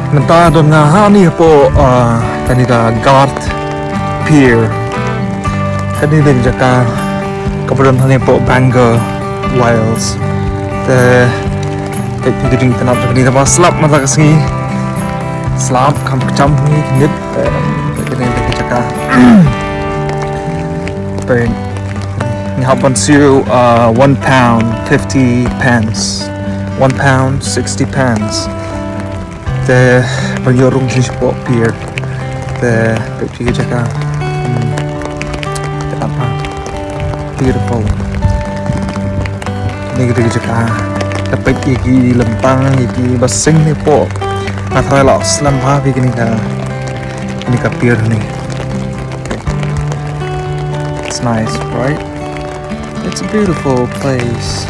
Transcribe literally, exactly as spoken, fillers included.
Mynta don nga hangne hapoh, ah, kane ka Garth Pier. Kane ka jaka kaba don hangne hapoh Bangor, Wales. Te peit ïa ka jingitynnad jong kane kaba slap mynta ka sngi. Slap kham kjam hi, nip, eh, kane ka jaka. Peit. Ngi hap ban siew, uh, one pound fifty pence. One pound sixty pence. Te ban ïoh rung sha shapoh pier. Te peit ïa ka jaka. Hmm. Te apa? Beautiful. Kane ka dei ka jaka. Te peit ïa ki lyntang, ïa ki basing ne pok. Nga tharai la slem bha ïa kane ka, kane ka pier ne. It's nice, right? It's a beautiful place.